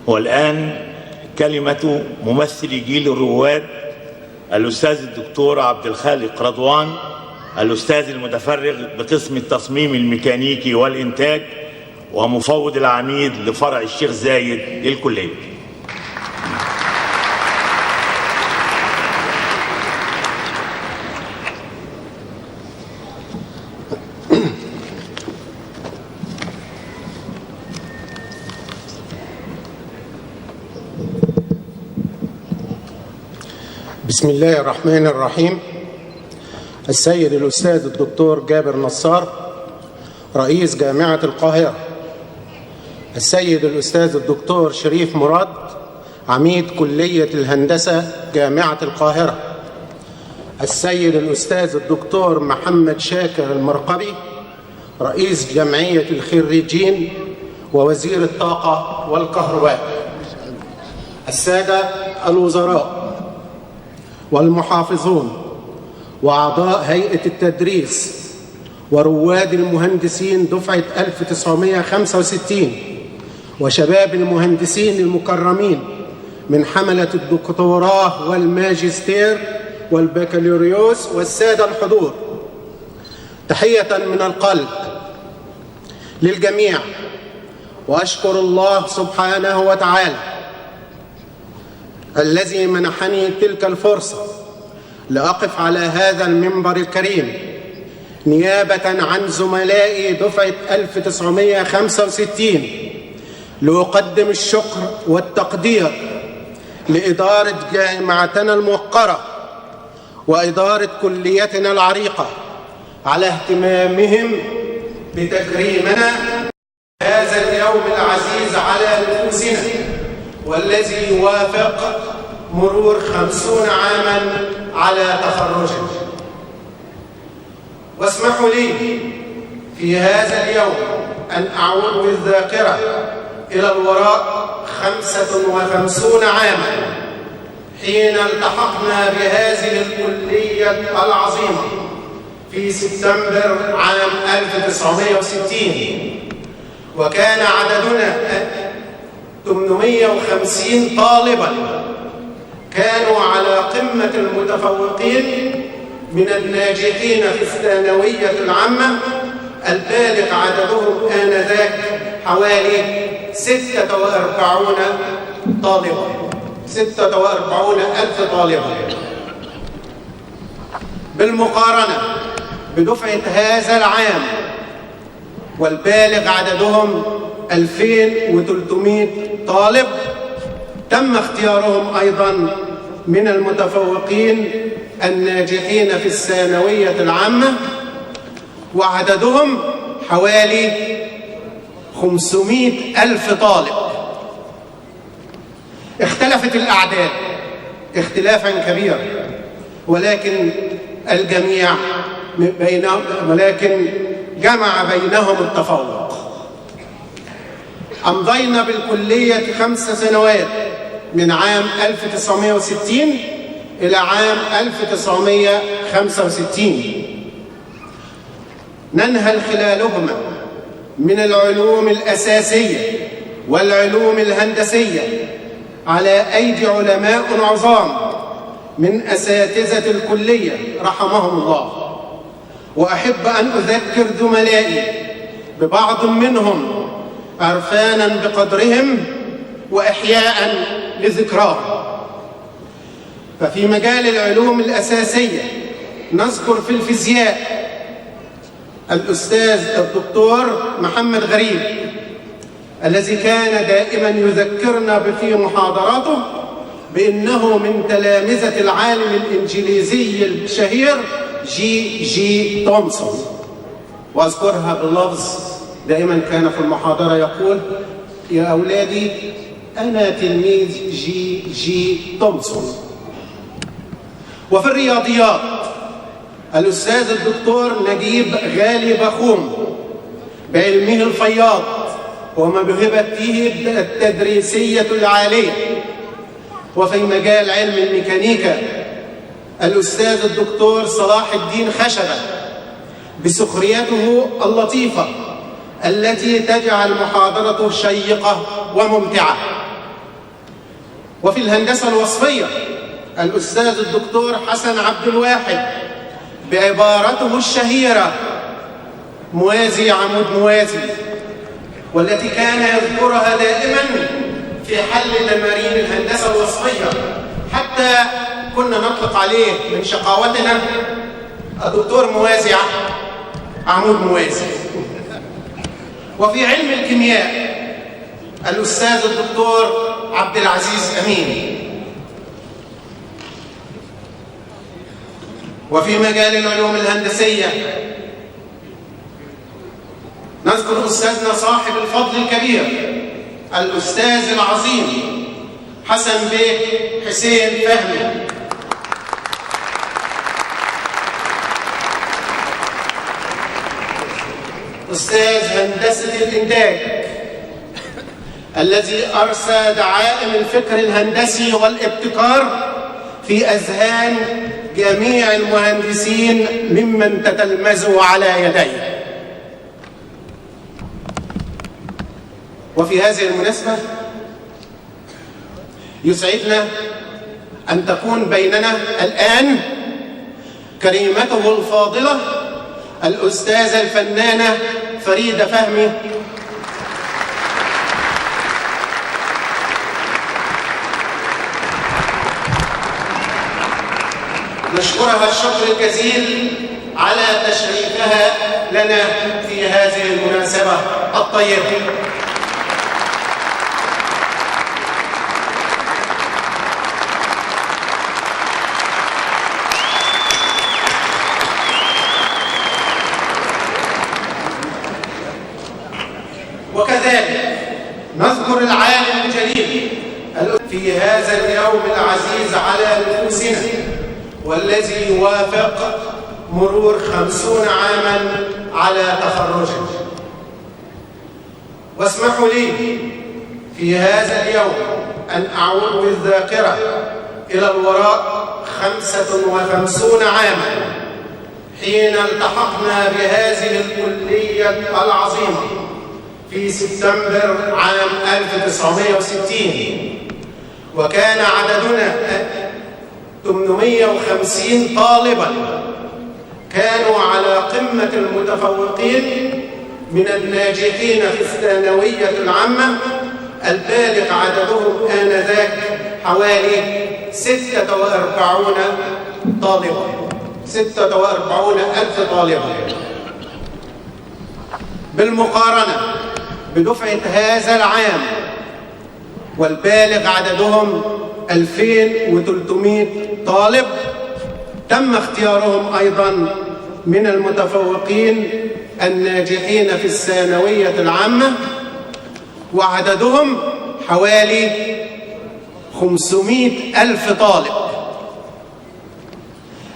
والآن كلمة ممثل جيل الرواد الأستاذ الدكتور عبد الخالق رضوان، الأستاذ المتفرغ بقسم التصميم الميكانيكي والإنتاج ومفوض العميد لفرع الشيخ زايد للكلية. بسم الله الرحمن الرحيم. السيد الأستاذ الدكتور جابر نصار رئيس جامعة القاهرة، السيد الأستاذ الدكتور شريف مراد عميد كلية الهندسة جامعة القاهرة، السيد الأستاذ الدكتور محمد شاكر المرقبي رئيس جمعية الخريجين ووزير الطاقة والكهرباء، السادة الوزراء والمحافظون وأعضاء هيئة التدريس ورواد المهندسين دفعة 1965 وشباب المهندسين المكرمين من حملة الدكتوراه والماجستير والبكالوريوس والسادة الحضور، تحية من القلب للجميع، وأشكر الله سبحانه وتعالى الذي منحني تلك الفرصة لأقف على هذا المنبر الكريم نيابة عن زملائي دفعة 1965 لأقدم الشكر والتقدير لإدارة جامعتنا الموقرة وإدارة كليتنا العريقة على اهتمامهم بتكريمنا هذا اليوم العزيز على نفوسنا، والذي يوافق مرور 50 عاماً على تخرجه. واسمحوا لي في هذا اليوم أن أعود بالذاكرة إلى الوراء 55 عاماً حين التحقنا بهذه الكلية العظيمة في سبتمبر عام 1960، وكان عددنا 850 طالباً كانوا على قمة المتفوقين من الناجحين في الثانوية العامة البالغ عددهم آنذاك حوالي 46 طالباً، 46,000 طالباً، بالمقارنة بدفعة هذا العام والبالغ عددهم 2300 طالب تم اختيارهم أيضاً من المتفوقين الناجحين في الثانوية العامة، وعددهم حوالي 500,000 طالب. اختلفت الأعداد اختلافاً كبيراً، ولكن جمع بينهم التفوق. أمضينا بالكلية 5 سنوات من عام 1960 إلى عام 1965 ننهل خلالهما من العلوم الأساسية والعلوم الهندسية على أيدي علماء عظام من أساتذة الكلية رحمهم الله. وأحب أن أذكر زملائي ببعض منهم عرفاناً بقدرهم وإحياءً لذكراهم. ففي مجال العلوم الأساسية نذكر في الفيزياء الأستاذ الدكتور محمد غريب، الذي كان دائماً يذكرنا في محاضراته بأنه من تلامذة العالم الإنجليزي الشهير جي تومسون، وأذكرها باللفظ. دائماً كان في المحاضرة يقول: يا أولادي أنا تلميذ جي تومسون. وفي الرياضيات الأستاذ الدكتور نجيب غالي بخوم بعلمه الفياض وموهبته التدريسية العالية. وفي مجال علم الميكانيكا الأستاذ الدكتور صلاح الدين خشبة بسخريته اللطيفة التي تجعل محاضرته شيقة وممتعة. وفي الهندسة الوصفية الأستاذ الدكتور حسن عبد الواحد بعبارته الشهيرة موازي عمود موازي، والتي كان يذكرها دائما في حل تمارين الهندسة الوصفية، حتى كنا نطلق عليه من شقاوتنا الدكتور موازي عمود موازي. وفي علم الكيمياء الأستاذ الدكتور عبد العزيز أمين. وفي مجال العلوم الهندسية نذكر أستاذنا صاحب الفضل الكبير الأستاذ العظيم حسن بيه حسين فهمي. أستاذ هندسة الإنتاج الذي أرسى دعائم الفكر الهندسي والابتكار في أذهان جميع المهندسين ممن تتلمذوا على يديه. وفي هذه المناسبة يسعدنا أن تكون بيننا الآن كريمته الفاضلة الأستاذة الفنانة فريدة فهمي، نشكرها الشكر الجزيل على تشريفها لنا في هذه المناسبة الطيبة. وكذلك نذكر العالم الجليل في هذا اليوم العزيز على نفوسنا، والذي يوافق مرور 50 عاما على تخرجه. واسمحوا لي في هذا اليوم أن أعود بالذاكرة إلى الوراء 55 عاما حين التحقنا بهذه الكلية العظيمة في سبتمبر عام 1960، وكان عددنا 850 طالبا كانوا على قمة المتفوقين من الناجحين في الثانوية العامة، البالغ عددهم آنذاك حوالي 46 طالبا، 46,000 طالبا. بالمقارنة بدفعة هذا العام والبالغ عددهم 2300 طالب، تم اختيارهم أيضا من المتفوقين الناجحين في الثانوية العامة، وعددهم حوالي 500,000 طالب.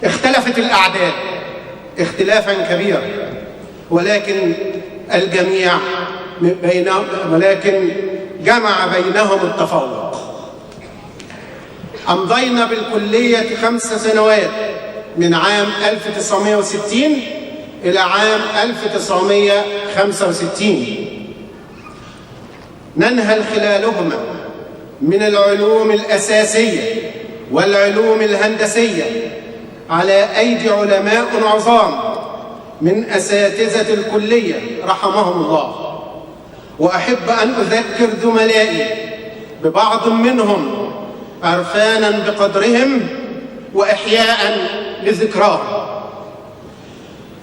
اختلفت الأعداد اختلافا كبيرا، ولكن جمع بينهم التفوق. أمضينا بالكلية 5 سنوات من عام 1960 إلى عام 1965، ننهل خلالهما من العلوم الأساسية والعلوم الهندسية على أيدي علماء عظام من أساتذة الكلية رحمهم الله. وأحب أن أذكر زملائي ببعض منهم عرفانا بقدرهم وإحياء لذكراهم.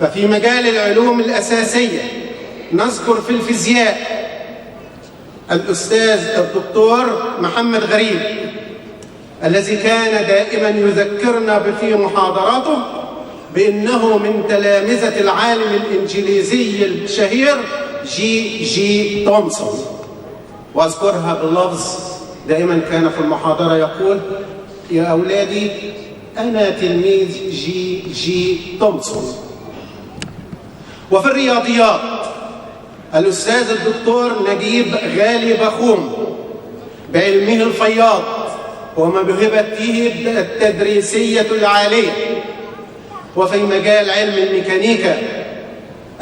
ففي مجال العلوم الأساسية نذكر في الفيزياء الأستاذ الدكتور محمد غريب، الذي كان دائما يذكرنا في محاضراته بأنه من تلامذة العالم الإنجليزي الشهير جي تومسون. وأذكرها باللفظ، دائما كان في المحاضرة يقول: يا أولادي أنا تلميذ جي تومسون. وفي الرياضيات الأستاذ الدكتور نجيب غالي بخوم بعلمه الفياض وموهبته التدريسية العالية. وفي مجال علم الميكانيكا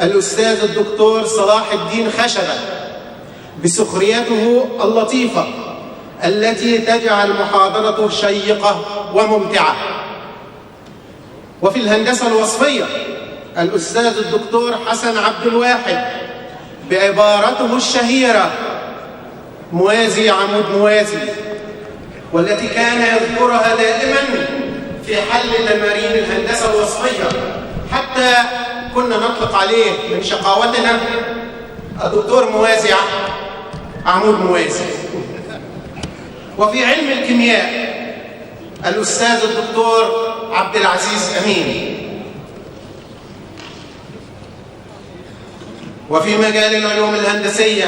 الأستاذ الدكتور صلاح الدين خشبة بسخريته اللطيفة التي تجعل محاضرته شيقة وممتعة. وفي الهندسة الوصفية الأستاذ الدكتور حسن عبد الواحد بعبارته الشهيرة موازي عمود موازي، والتي كان يذكرها دائما في حل تمارين الهندسة الوصفية، حتى كنا نطلق عليه من شقاوتنا الدكتور موازي عمود موازي. وفي علم الكيمياء الأستاذ الدكتور عبد العزيز أمين. وفي مجال العلوم الهندسية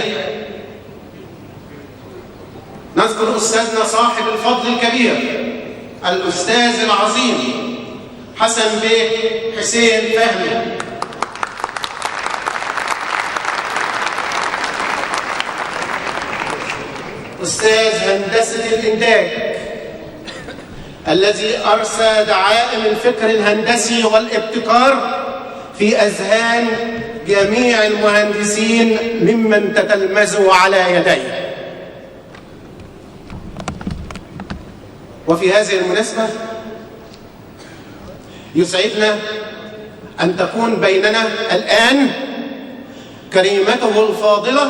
نذكر أستاذنا صاحب الفضل الكبير الأستاذ العظيم حسن بيه حسين فهمي. أستاذ هندسة الإنتاج الذي أرسى دعائم الفكر الهندسي والابتكار في أذهان جميع المهندسين ممن تتلمذوا على يديه. وفي هذه المناسبة يسعدنا أن تكون بيننا الآن كريمته الفاضلة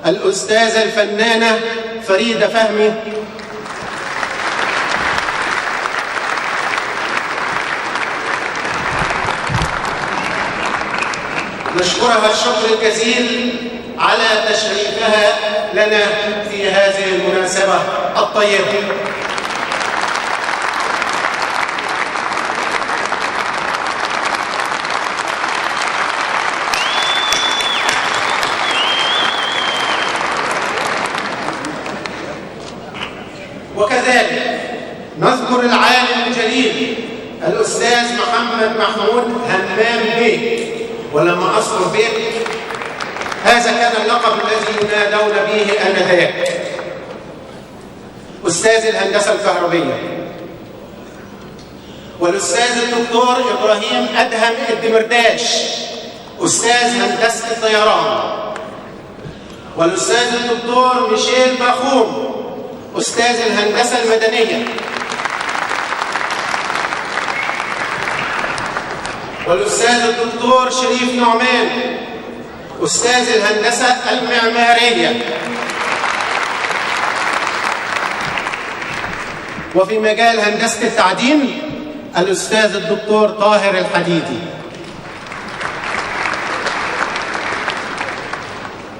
الأستاذة الفنانة فريدة فهمي، نشكرها الشكر الجزيل على تشريفها لنا في هذه المناسبة الطيبة. وكذلك نذكر العالم الجليل الأستاذ محمد محمود همام بيه، ولما أذكر بيه هذا كان اللقب الذي ينادون به آنذاك، أستاذ الهندسة الكهربية. والأستاذ الدكتور إبراهيم أدهم الدمرداش أستاذ هندسة الطيران. والأستاذ الدكتور ميشيل باخوم أستاذ الهندسة المدنية. والأستاذ الدكتور شريف نعمان أستاذ الهندسة المعمارية. وفي مجال هندسة التعدين الأستاذ الدكتور طاهر الحديدي.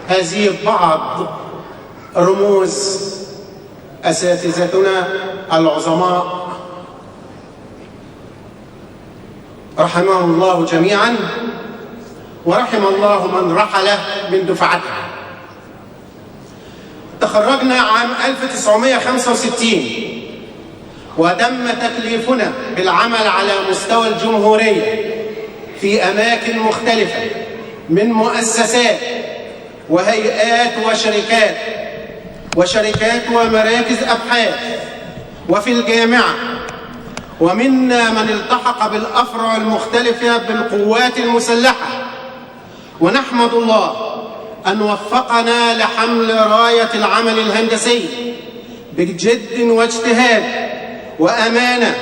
هذه بعض رموز أساتذتنا العظماء رحمهم الله جميعا، ورحم الله من رحل من دفعتها. تخرجنا عام 1965 وتم تكليفنا بالعمل على مستوى الجمهورية في أماكن مختلفة من مؤسسات وهيئات وشركات ومراكز أبحاث وفي الجامعة، ومنا من التحق بالأفرع المختلفة بالقوات المسلحة. ونحمد الله أن وفقنا لحمل راية العمل الهندسي بجد واجتهاد وأمانة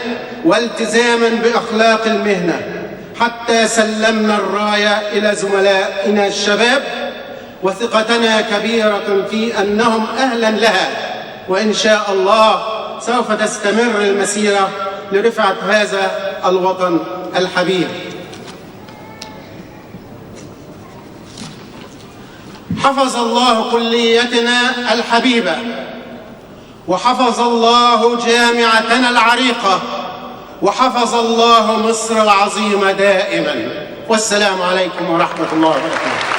والتزاما بأخلاق المهنة، حتى سلمنا الراية إلى زملائنا الشباب، وثقتنا كبيرة في أنهم أهلا لها، وإن شاء الله سوف تستمر المسيرة لرفعة هذا الوطن الحبيب. حفظ الله كليتنا الحبيبة، وحفظ الله جامعتنا العريقة، وحفظ الله مصر العظيمة دائما. والسلام عليكم ورحمة الله وبركاته.